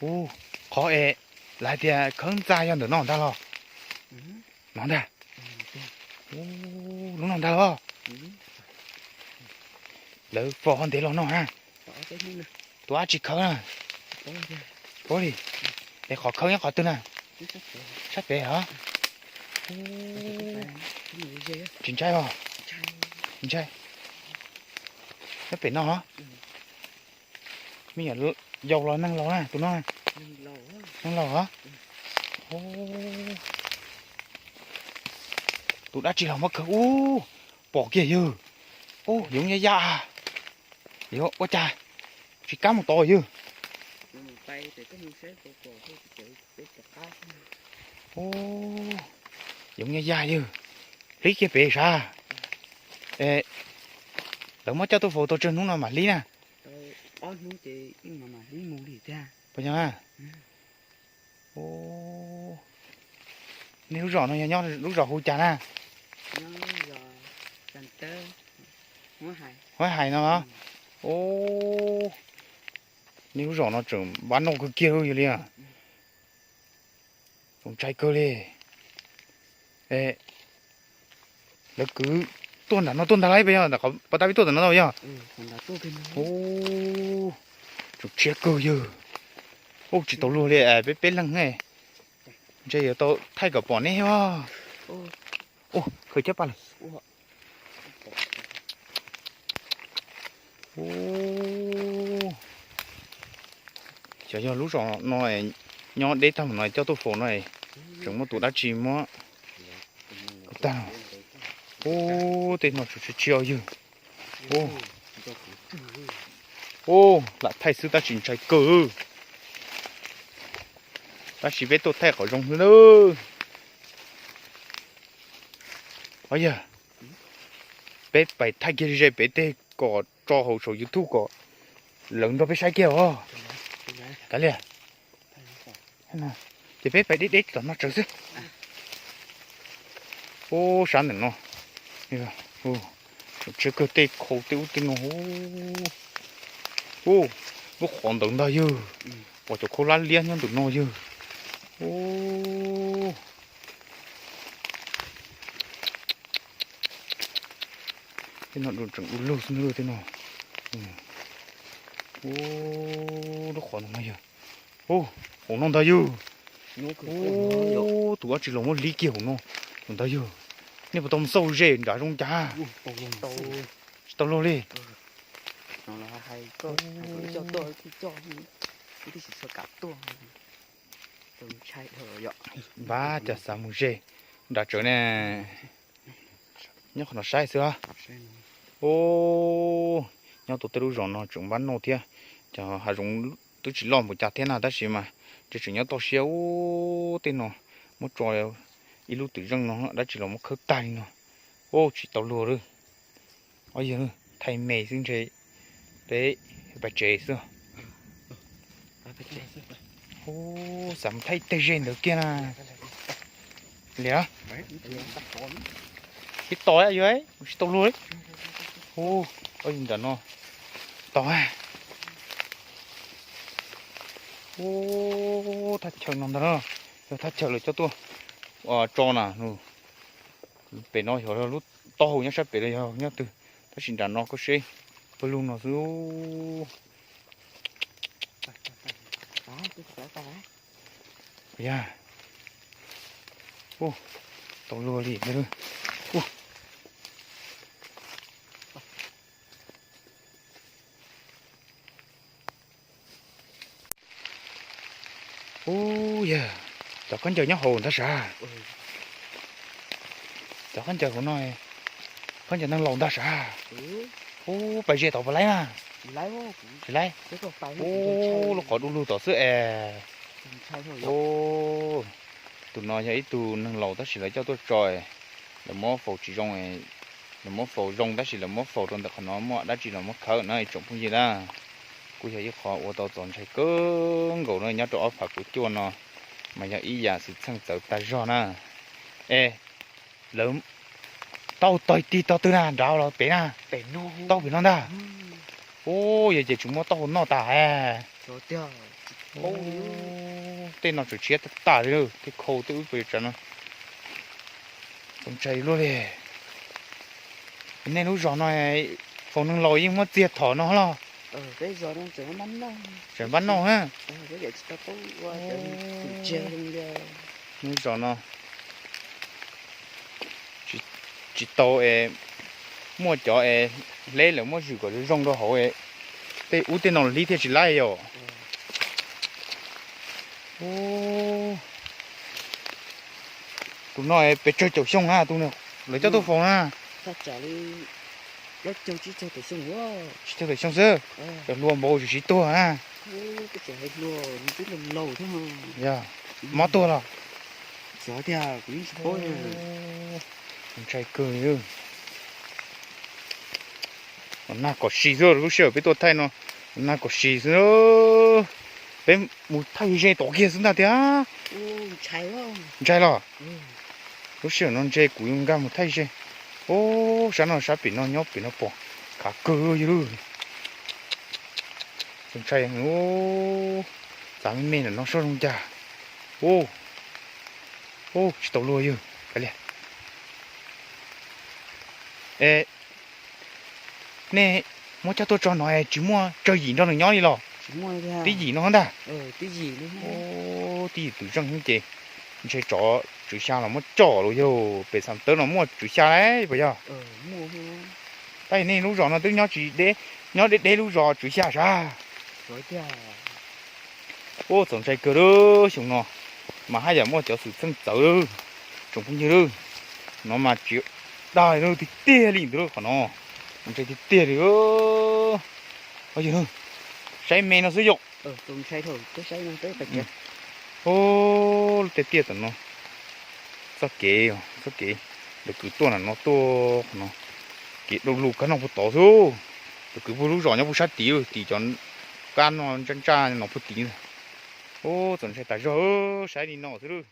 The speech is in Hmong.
Ub, qhov es lawv hais tias khawb ntxa yog ntawm no ntag los? No ntag. Ub, lub no ntag los? Lawv faus ho ntev los no na. Tus dab tsi khawb na? Paub li. Es qhov khawb nyob qhov twg na? Sab pem os. Tsis ntshai os. Tsis ntshai. Nyob pem no os. Me nyuam yaus los neeg laus na tus no? Neeg laus os. Tus dab tsi los muab khawb ub? Pom kiag yawg. Ub, yoov ya ya. Yuav ua cas tsis kam mus tod yawg? Ub, yoov ya ya yawg. Hlib kiag pem sav. Lawv muab coj tuaj faus tau tsawg hnub no mam hlib na? Puas yog? Nej lub zos no yog nyob lub zos hu cas na? Huab Hais no los? Nej lub zos no tseem npab noj kawg kiag li os. Txaus ntshai kawg li. Lawv kwv tuaj nram no tuaj ntag lauj, puas yog? Nram qhov pov tab vib tuaj nram no tau yog? Tseem tshiab kawg yawg. Ub, tsis tau luag li, peb peb leeg ne. Ntshe yuav tau thaij kom pom neb os. Ub, khaws caj pas lawm. Ub, xyov yog lub zos no nyob deb tag mus no coj tuaj faus no, tseem muaj tus dab tsi muab tag. Ub, tej no tseem tshiab tshiab yawg. Ub, lam thaij xwb tab sis ntshai kawg. Tab sis peb tuaj thaij qhov zoo xwb nawb. Os yawg, peb pais thaij kiag ze pem tej kom tso hauv saum YouTube kom lawv nrog peb saib kiag os. Kav liam, ces peb pais deb deb tom no tsawv xwb. Ub, sab ntawm no, tshiab kawg tej khau tej ub tej no. Ub, lub qhov ntawd ntag yawg, pom cov khau lab liab nyob ntawm no yawg. Ub, tej no tseem du lug xwb na tej no. Ub, lub qhov ntawm no yawg. Ub, hauv no ntag yawg. Ub, tus dab tsi los muab hlib kiag hauv no ntag yawg. Nej puas tau mus xauj ze nrad zoo cas? Tsis tau luag li. Npab cas xav mus ze nrad tsawv ne. Nyob qhov no saib xwb. Ub, nyob tau tej lub zos no tseem npab noj thiab. Cov hav zoov twb tsis loj npaum cas thiab na tab sis mas tseem nyob toj siab. Ub, tej no muab tso ib lub twm zeej no dab tsi los muab khawb tag li no. Ub, tsis tau luag li. Ob yawg, thaij me xwb ntshe peb pais tsev xwb. Ub, xav mus thaij tej ze ntawd kiag na. Liam, tib tos yawg, tsis tau luag li. Ub, ob yawg nram no tos. Ub, thaj chaw no ntag na, yog thaj chaw lawv coj tuaj tso na. Pem no yog lub taub hau nyob sab pem los yog nyob twg, tab sis nram no koj seb pawg lug no xwb. Yog, ub, tau luag li. Ub, yog cov khaub ncaws nyob hauv ntag sav. Cov khaub ncaws hauv no, khaub ncaws neeg laus ntag sav. Ub, pais ze tod puas laib na? Tsis laib. Ub, lub qhov du lug tom xwb es. Ub, tus no yog ib tug neeg laus tab sis lawv coj tuaj tso, lawv muab faus tsis zoo, lawv muab faus zoo tab sis lawv muab faus rau ntawm qhov no muaj dab tsi los muab khawb na ib tsoom phooj ywg na. Kuj yog ib qho ua tau txaus ntshai kawg nkaus na nyob rau ob phav puv cuaj no, mas yog ib yam xwm txheej txawv tag zog na. Es lawv taub hau tog tig tog twg na, nrad los pem na? Taub hau pem no ntag. Ub, yog ces tsis muab taub hau noj tas. Tej no tseem tshiab tag tag li, tej khau tej ub puas yuav tsav no. Txaus ntshai luaj li. Nej lub zos no faus neeg laus yeej muab txiag thom no los? Tseem npab noj na. Lub zos no tsis tau es muaj cov es hleb lawv muab zwm kom zoo rau hauv, tej ub tej no hlib thiaj tsis laib yom. Tus no pes tsawg caum xyoo na, tus lawv coj tuaj faus na? Tsib caug tawm xyoo xwb, cov hluas npaum tsis siv tuag na. Yog mob tuag los? Ntshai kawg li. Nag kom si xwb, lub sij hawm peb tuaj thaij no nag kom si xwb. Peb mus thaij ze tom kiag xwb ntag tiag. Ntshai los? Lub sij hawm no ntshe kuv yuav nkag mus thaij ze. Ub, sab no sab pem no nyob pem no pom khav kawg yog lub. Txaus ntshai, txav me me ntawm no soj zoo cas. Ub, tsis tau luag yog. Kav liam. Es nej muab coj tuaj tso no es tsis muaj tsawg yim nrog nws nyob li los? Tib yim no ntag. Tib yim twm zeej ces ntshe tsov tswv xya los muab coj los yog pem Xam Tawb no muaj tswv xya lawm puas yog? Tab sis nej lub zos no twb nyob tsis deb, nyob deb deb lub zos tswv xya sab. Ub, txaus ntshai kawg lub xyoo no, mas haj yam muaj cov xwm txheej txawv lawm tsoom phooj ywg lawm. No mas tsis dag tiag tiag li ntawd qhov no, ntshai tiag tiag li. Yog saib me no xwb yom. Ub, lub tiaj tiaj tam no, txoj kev, txoj kev ntawm kwv tuaj na no tuaj qhov no, kev du lug kab noj puag tod xwb. Ntawm kwv puag lub zos nyob puag sab tid, tim cov kab noj ntsaj ntsaj no puag tid ntag. Ub, txaus ntshai tas zog, saib li no xwb lawm.